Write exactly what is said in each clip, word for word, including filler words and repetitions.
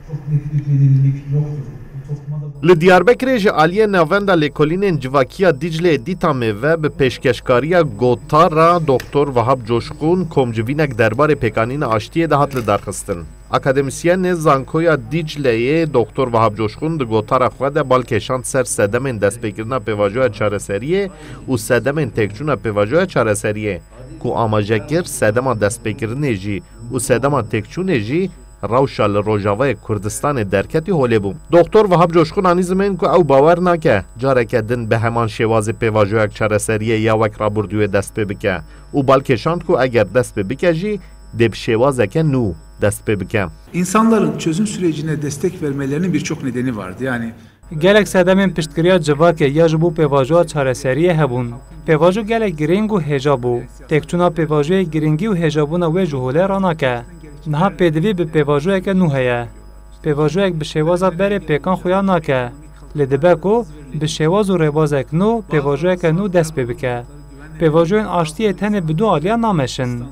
Çok net bir nedenilik yoktur. Bu topluma da Li Diyarbekirê ji aliyê Navenda Lêkolînên Civakiya Dîcleyê Dîtamê ve bi pêşkeşkariya gotara Doktor Vahap Coşkun komcivînek derbarê pêkanîna aştiyê de hat lidarxistin. Akademîsyenê Zankoya Dîcleyê Doktor Vahap Coşkun di gotara xwe de bal kêşand ser sedemên destpêkirina pêvajoya çareseriyê û sedemên têkçûna pêvajoya çareseriyê, ku amaje kir sedema destpêkirinê jî û sedema têkçûnê jî rewşa li Rojavayê Kurdistanê derketî holê bû. Doktor Vahap Coşkun anî zimên ku ew bawer nake careke din bi heman şêwazê pêvajoyek çareseriyê ya wek rabûrdûyê dest pê bike û bal kêşand ku eger dest pê bike jî dê bi şêwazeke nû dest pê bike. İnsanların çözüm sürecine destek vermelerinin birçok nedeni vardı. Yani Gelek sedemên piştgiriya civakê ya ji bo pêvajoya çareseriyê hebûn. Pêvajo gelek girîng û hêja bû. Têkçûna pêvajoyê girîngî û hêjabûna wê ji holê ranake. Niha pêdivî bi pêvajoyeke nû heye. Pêvajoyek bi şêwaza berê pêkan xuya nake. Lê dibe ku bi şêwaz û rêbazek nû pêvajoyeke nû dest pê bike. Pêvajoyên aştiyê tenê bi du aliyan nameşin.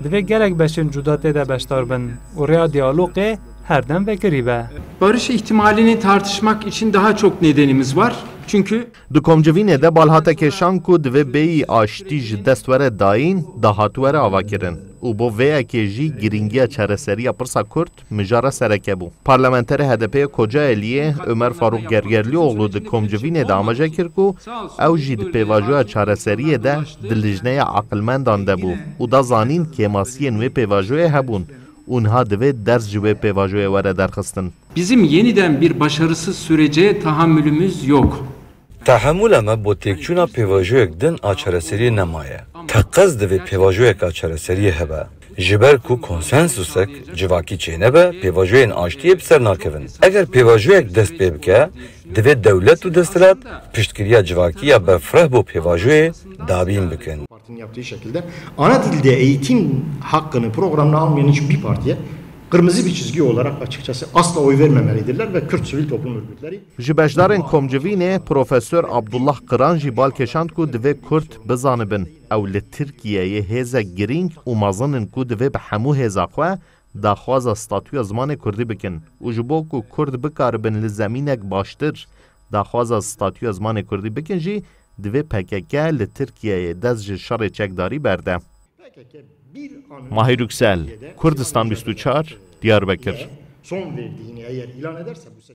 Divê gelek beşên cuda tê de beşdar bin û rêya diyalogê her dem vekirî be. Barış ihtimalini tartışmak için daha çok nedenimiz var. Çünkü Di komcivînê de bal hate kêşan ku divê bêyî aştî ji dest were dayîn, dahat were avakirin û bo vê yekê jî girîngiya çareseriya pirsa Kurd mijara sereke bû. Parlamenterê H D P'ê Kocaeliyê Ömer Faruk Gergerlioğlu di komcivînê de amaje kir ku ew jî di pêvajoya çareseriyê de di lijneya aqilmendan de bû û da zanîn kêmasiyên wê pêvajoyê hebûn û niha divê ders ji wê pêvajoyê were derxistin. Bizim yeniden bir başarısız sürece tahammülümüz yok. Tehemûla me bo têkçûna pêvajoyek din a çareseriyê nemaye. Teqez divê pêvajoyeka çareseriyê hebe. Ji ber ku konsensusek civakî çênebe, pêvajoyên aştiyê bi ser nakevin. Eger pêvajoyek dest pê bike, divê dewlet û desthilat piştgiriya civakî ya berfireh bo pêvajoyê dabîn bikin. Partinin yaptığı şekilde ana dilde eğitim hakkını programına almayan hiçbir partiye kırmızı bir çizgi olarak açıkçası asla oy vermemelidirler ve Kürt sivil toplum örgütleri Ji beşdarên komcivînê Profesor Abdullah Qiran jî bal kêşand ku divê Kurd bizanibin ew li Tirkiyeyê hêzek girîng û mezin in ku divê bi hemû hêza xwe daxwaza statûya zimanê kurdî bikin û ji bo ku Kurd bikaribin li zemînek baştir daxwaza statûya zimanê kurdî bikin jî divê P K K li Tirkiyeyê dest ji şerê çekdarî berde. Mahir Yüksel, Kurdistan bîst û çar, Diyarbekir. Son verdiğini eğer ilan ederse bu